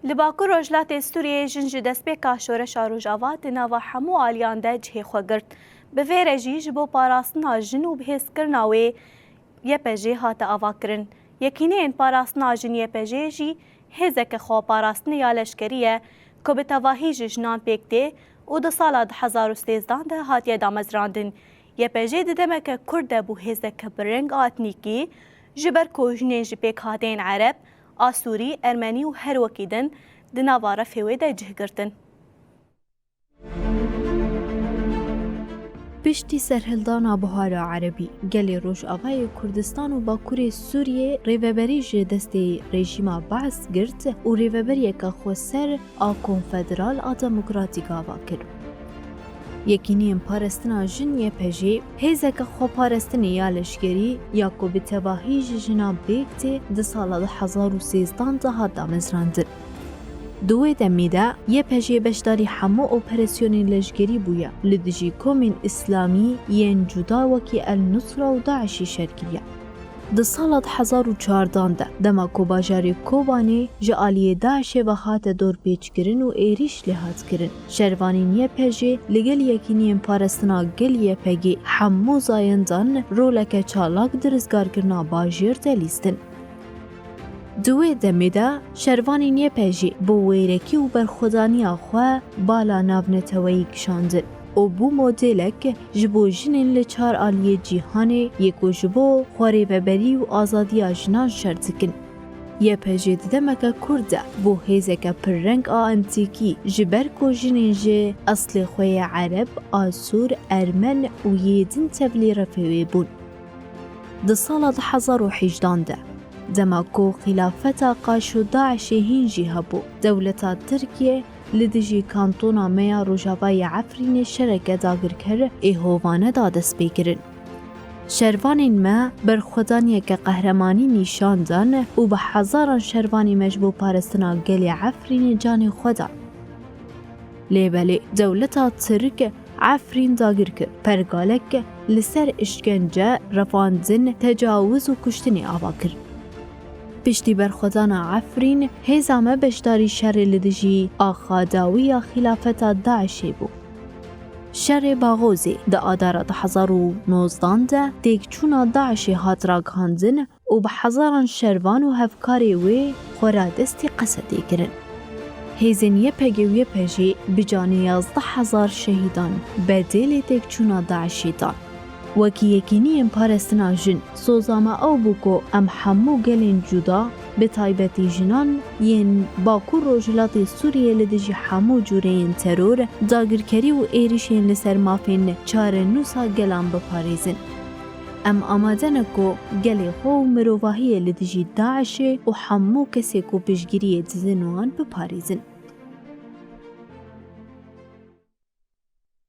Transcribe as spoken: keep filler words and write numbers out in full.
Li Bakur Rojhilatê Sûriyê jin ji destpêka şoreşa Rojava di nava hemû aliyan de cihê xwe girt. Bi vê re jî ji bo parastina jin û bihêzkirina wê Y P J hate avakirin. Yekîneyên Parastina Jin Y P J jî hêzeke xweparastinê ya leşkerî ye ku bi tevahî ji jinan pêk tê û di sala du hezar û sêzdehan de hatiye damezrandin. Y P J di demeke kurt de bû hêzeke bi reng a etnîkî, ji ber ku jinên ji pêkhateyên Ereb, Asûrî, Ermenî û her wekî din di nava refê wê de cih girtin. Piştî serhildana Buhara Erebî, gelê Rojavayê Kurdistan û Bakurê Sûriyê rêveberî ji destê rejîma Baas girt û rêveberiyeke xweser a konfederal a demokratîk ava kir. Yekîneyên Parastina Jin Y P J, hêzeke xweparastinê ya leşkerî ya ku bi tevahî ji jinan pêk tê, di sala du hezar û sêzdehan de hat damezrandin. Di wê demê de Y P J beşdarî hemû operasyonên leşkerî bûye, li dijî komên îslamî yên cuda wekî El Nusra û DAIŞê şer kiriye. Di sala du hezar û çardan de, dema ku bajarê Kobanê ji aliyê DAIŞê ve hate dorpêçkirin û êrîş lê hat kirin, şervanên Y P J li gel Yekîneyên Parastina Gel Y P G hemû zayendan roleke çalak di rizgarkirina bajêr de lîstin. Di wê demê de şervanên Y P J bo wêrekî û berxwedaniya xwe bala navneteweyî kişandin û bû modêlek ji bo jinên li çar aliyê cîhanê yê ku ji bo xwerêveberî û azadiya jinan şer dikin. Y P J di demeke kurt de bû hêzeke pirreng a entîkî, ji ber ku jinên ji eslê xwe yê Ereb, Asûr, Ermen û yê din tevlî refê wê bûn. Di sala du hezar û hejdehan de, dema ku xîlafeta Qaş û DAIŞê hîn jî hebû, dewleta Tirkiye li dijî kantona me ya Rojavayê Efrînê şereke dagirker ê hovane da destpêkirin. Şervanên me berxwedaniyeke qehremanî nîşan dan û bi hezaran şervanê me ji bo parastina gelê Efrînê canê xwe dan. Lê belê dewleta Tirk Efrîn dagir kir, pergalek li ser îşkence, revandin, tecawuz û kuştinê ava kir. Piştî berxwedana Efrîn, hêza me beşdarî şerê li dijî axa dawî ya xîlafeta DAIŞê bû. Şerê Baxozê di Adara du hezar û nozdan de têkçûna DAIŞê hat ragihandin û bi hezaran şervan û hevkarê wê xwe radestî Qesedê kirin. Hêzên Y P G û Y P J bi canê yazdeh hezar şehîdan bedêlê têkçûna DAIŞê dan. Wekî Yekîniyên Parastina Jin, soza me ew bû ku em hemû gelên cuda, bi taybetî jinan yên Bakur Rojhilatê Sûriyê li dijî hemû cûreyên teror, dagirkerî û êrîşên li ser mafên çarenûsa gelan biparêzin. Em amade ne ku gelê xwe û mirovahiyê li dijî DAIŞê û hemû kesê ku piştgiriyê didin wan biparêzin.